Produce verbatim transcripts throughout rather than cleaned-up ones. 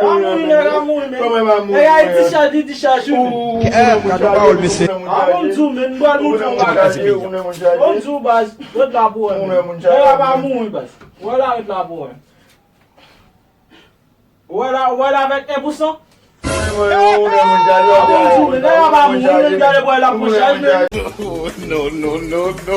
A mouri, nèg la mouri, men. Nèg Ayiti chaje, di chaje, men. Gade pawòl, mesye. A bon, di w, men, m pral montre w bagay. Bon, di w, baz, ret la pou wè, men. Nèg la pa mouri, baz. Wè la, ret la pou wè. Wè la, wè la avèk en pou san. A bon, di w, men, nèg la pa mouri, men, gade, wè la pou chaje, men. No, no, no, no.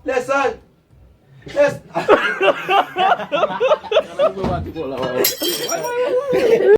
Lè sa, lè sa.